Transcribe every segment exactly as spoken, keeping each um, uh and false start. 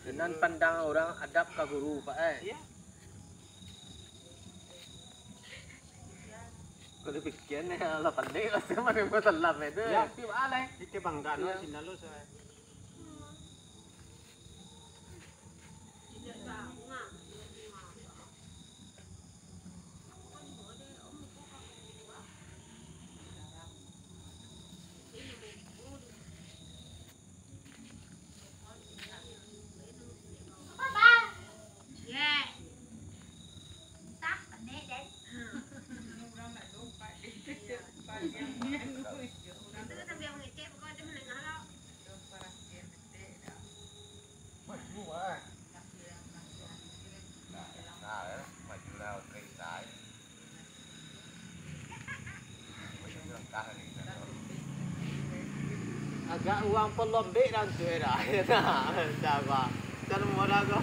Nan pandang urang adab ka guru, Pak, eh. Iyo. Kalau pikiran, eh, lah pandai lah, sama dengan salam itu. Iyo. Tapi, Pak, lah, eh. Kita bangga, no, Iyo. Sinalu, so, eh. Agak urang palombek dah tu, eh, dah. Dah, bah. Kan modal kau.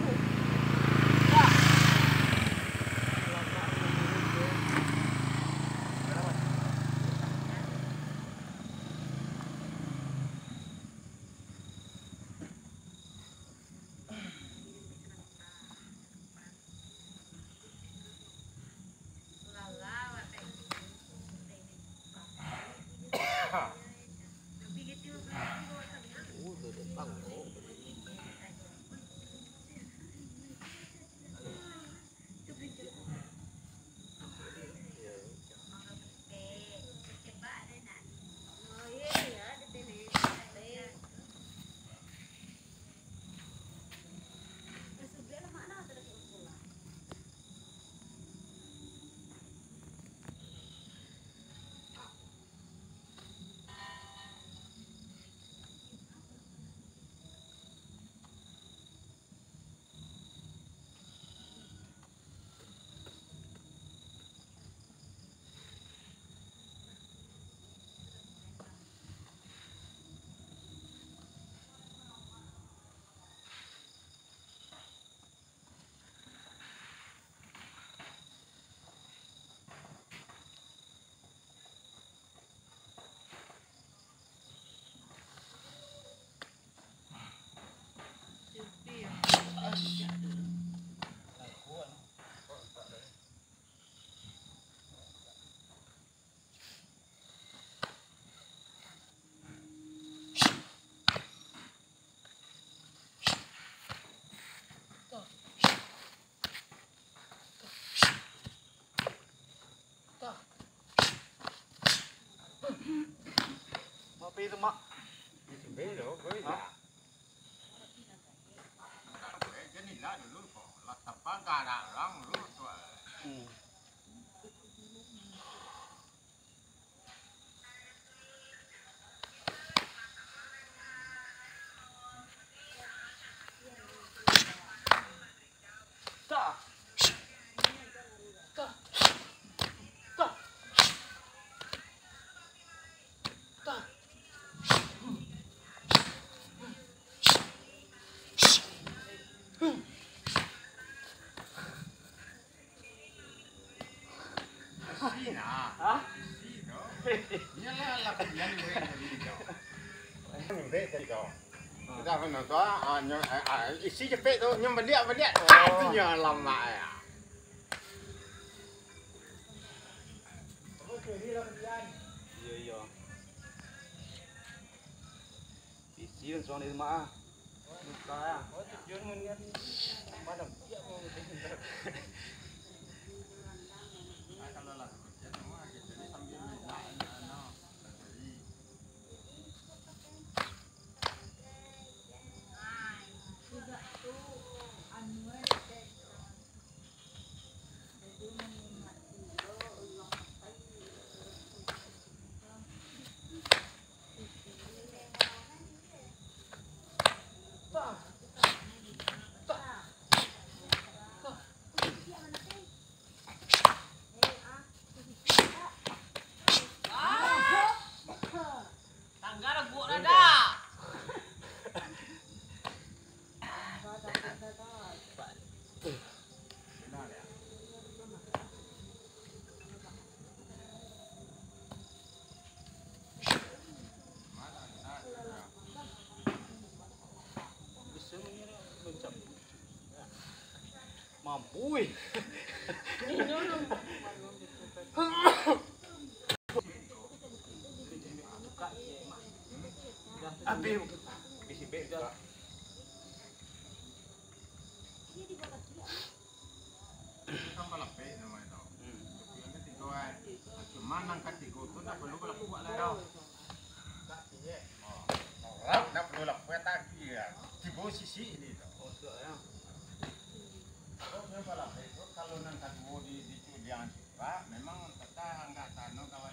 Mak pai tu, Mak. Belo, belo. Ha? Janilah dulu ko. Lah tapang ka ada urang dulu tu. Hmm. Isi nah. Hah? Isi tu. Nyo lah, lah kuliah ni, weh, tadi tu. Ni, weh, tadi tu. Sudah kan tu, ah, nyo, ah, ah, isi cepek tu, nyo baliak, baliak. Oh. Ah, tu nyo lamak, ya. Iyo, iyo. Isi kan surang di rumah, ah. Mampu, weh. Abih. Abih sibek. Kan balapek namonyo tu. Hmm. Yang katigo, eh. Cuma nan katigo tu ndak paralu balapuak lai doh. Oh. Ndak paralu lapuak tadi, ya. Tibo sisi ni tu. Oh, sudah, ya. Kalau nan kaduo di, di culiang siprak, memang tetap anggakan no kawan.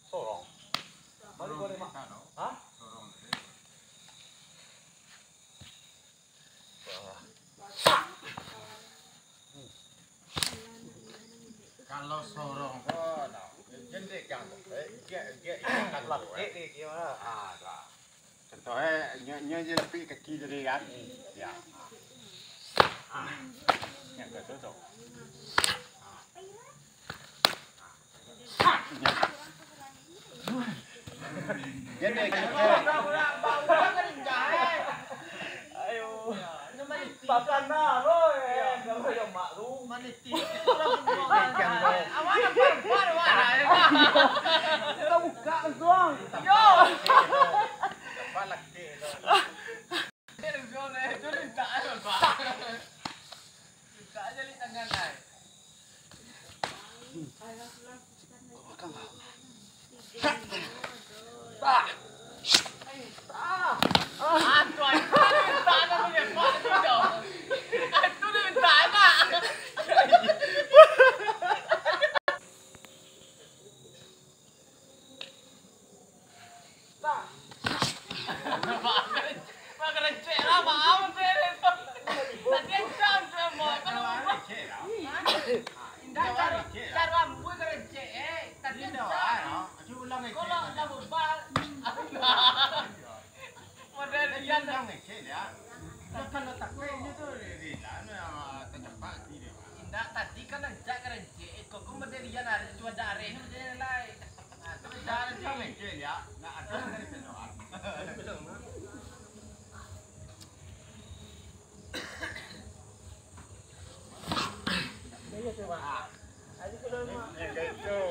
Sorong. Balik, balik, Mak. Hah? Kalau sorong ko, nah, jendek kan, eh, giak, giak, giak kan, lakek ni, giak mana? Ah, dah. Contoh, eh, nyo, nyo je lapik kaki tadi kan? Ya. Ah. Yang betul tu. Ah. Jadi, ayo. Makan nah, lo, eh. Kalau yang mak tu. Ikan, lo. Awak nak perempuan, awak nak, eh. Kita buka langsung. Yo. Apa lagi, lo? Model ian. Kalau takuiknyo tu, rila, nah, tacapak ati dia. Indak, tadi kan rancak ka rancak, iko ko model ian, ari tu ado areh macam ni lai. Nah, tu dah. Kan rancak, ya. Nak ado dari penuan. Belum, ah. Ayo, coba. Ah. Ayo, coba, Mak. Yang itu.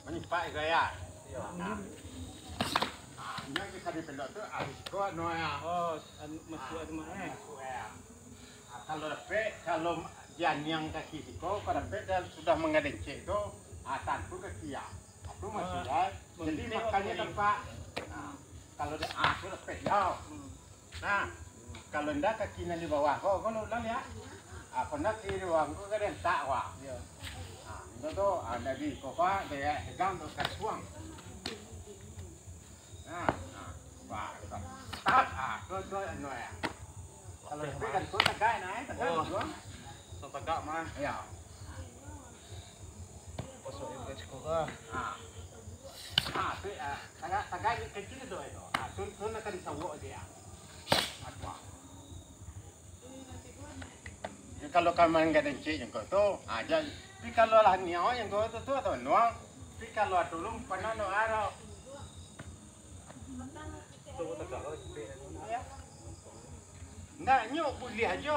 Manimpak gaya. Iyo. Nah. Ah, nyo di kami pelok tu, habis ko anu ya. Oh, anu, masuk anu, Mak, eh? Masuk ya. Ah, kalau dapek, kalau dianiang kaki siko, kalau dapek dan sudah mangalencek tu, ah, tantu kaki ya. Itu masuk ya. Jadi, makanya tempat. Nah, kalau dia, ah, tu dapek ya. Hmm. Nah, kalau ndak kaki nan di bawah ko, ko lo ulang ya. Ah, ko ndak kaki di bawah ko ka rentak, wah. Iyo. Ah, itu tu, ah, jadi ko, Pak, dia pegang tu kasuang. Nah, nah, wah, itu. Tak, ah, tu, tu, anu ya. Kalau dapek kan ko tagak, nah, eh, tagak tu. Sa tagak mah. Iyo. Pasok yang bukan cukup lah. Ah. Ah, tu, ah, tagak, tagak ni kecil tu, eh, tu. Ah, tu, tu nak kali sawak dia. Apa? Dia Kalau ka manggadang cek jengko tu, ha, jan. Tapi kalau lah niaik jengko tu, tu atau nuang. Tapi kalau tulung panah no aro. Ndak, nyo buliah ajo,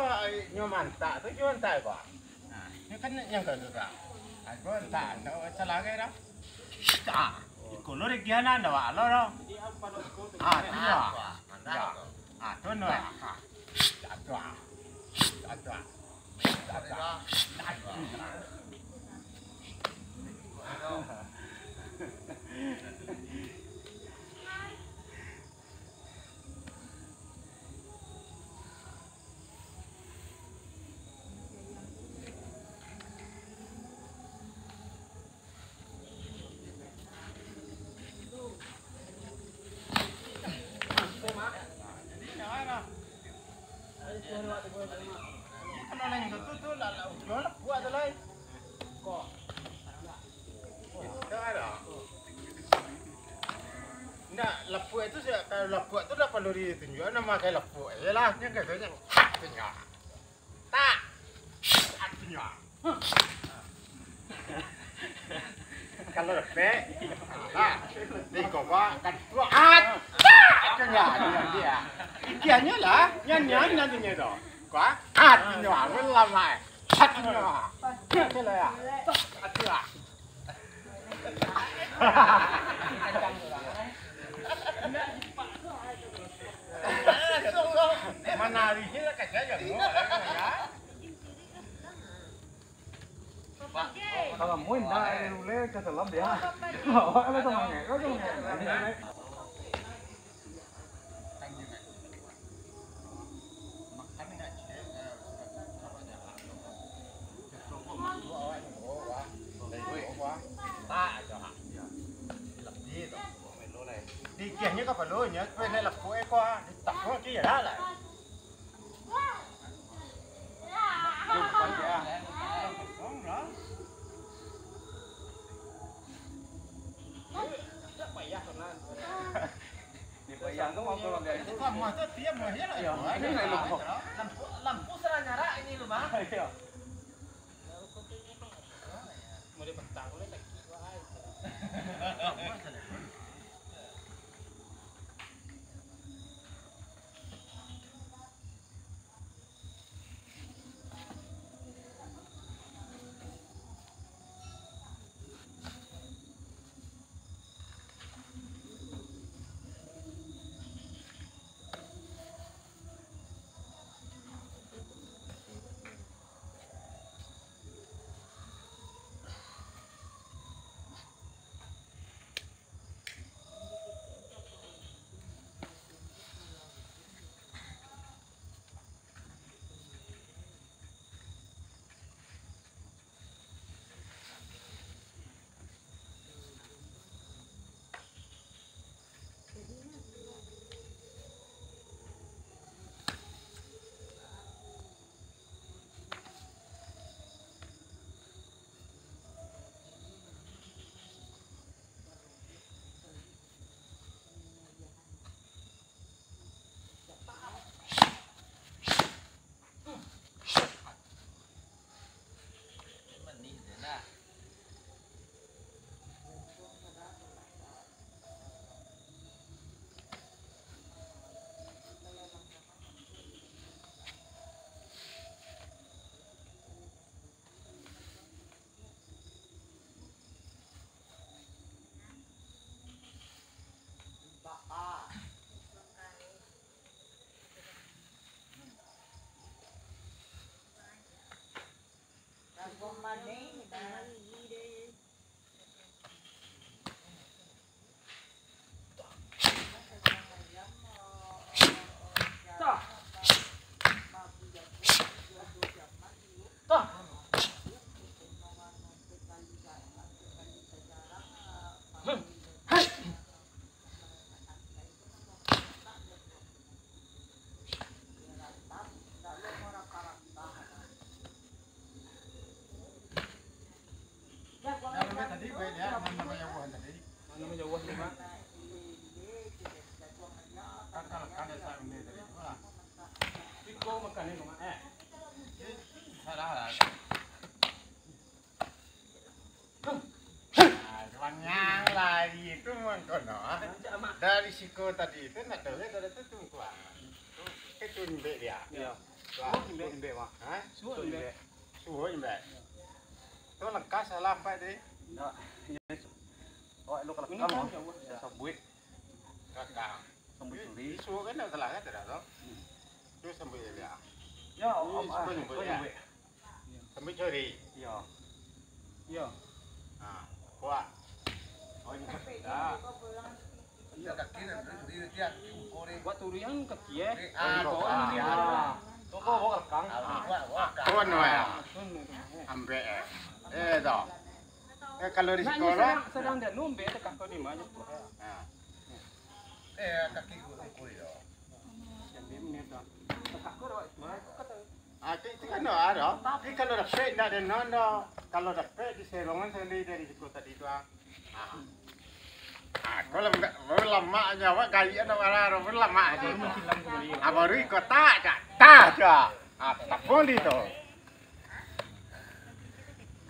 nyo mantak tu jo antai ko. Nah, nyo kan nyo kan tu dah. Ajo antai, ndak salah gai dah. Ah, iko lo regiana ndak wak lo dah. Ah, tu yo. Ah, tu no. Ah, tu ah. Ah, tu ah. Ndak, lapuak tu, kalau lapuak tu ndak paralu ditunjuak, namo kai lapuak je lah. Nyo katonyo, tunjuak. Tak. Tunjuak. Kalau dapek, nah, di kobak, kan, tuak, ah, tak. Tunjuak, tunjuak dia. Ikianyo lah, nyan, nyan, nyan, tunjuak tu. Kuat, ah, tunjuak, lama, eh. Ah, tunjuak. Tunjuak lah, ya. Ah, tunjuak. Manarihnyo lah kasian jo. Kalau main dah, eh, uleh ka dalam dia. Awak kalau semangat, kau semangat. Tikiahnyo kapalonyo, pengen lapuak eko, ah, ditakok kira lah. Lampu, lampu salah nyarak ini rumah. Iyo. Mau dipetang, boleh sakit, wahai. Nah, namanya tadi, baik dia, namanya buah tadi. Namanya buah ni, Mak. Kakal, kakal, saya ambil tadi. Wah. Iko makan ni, Mak, eh. Nah, manyang lai tu mangko no. Dari siko tadi tu nak tahu dari tu tu kuah. Itu imbek dia. Iya. Wah, imbek, imbek, Bang. Ha? Suwak imbek. Suwak imbek. Tu lekas salah ampek tadi. Ndak. Awak lu kelakang, Bang. Sabuik. Kakang. Sambuik curi. Isu kan dah salah kan, tidak tahu. Tu sambuik dia. Ya, Om, ah, sambuik, sambuik, ya. Sambuik. Sambuik curi. Ya. Ya. Ah, kuat. Oh, ini. Ya. Iya, kaki nak curi, dia, dia, ukur dia. Buat turi yang kaki, eh. Ah, oh, tu, ah, ini ya. Baru. Tu kau bawa rekam. Ah, buat, buat rekam. Tuan, ya. Tuan, ya. Ambek, eh. Eh, tu. Eh, kalau di nak sekolah sedang, sedang dia nombek, dekat kau di mana tu? Ah. Eh, kaki gua tengkul yo. Ah, itu, itu kan ada. Tapi kalau dapek ndak ada nondo. Kalau dapek di serongan sendiri dari siku tadi tu, ah. Ah. Ah, kalau ndak, baru lamak nyawa gaya nak marah, baru lamak aja. Ah, baru ikut tak, tak, tak aja. Ah, tak boleh tu.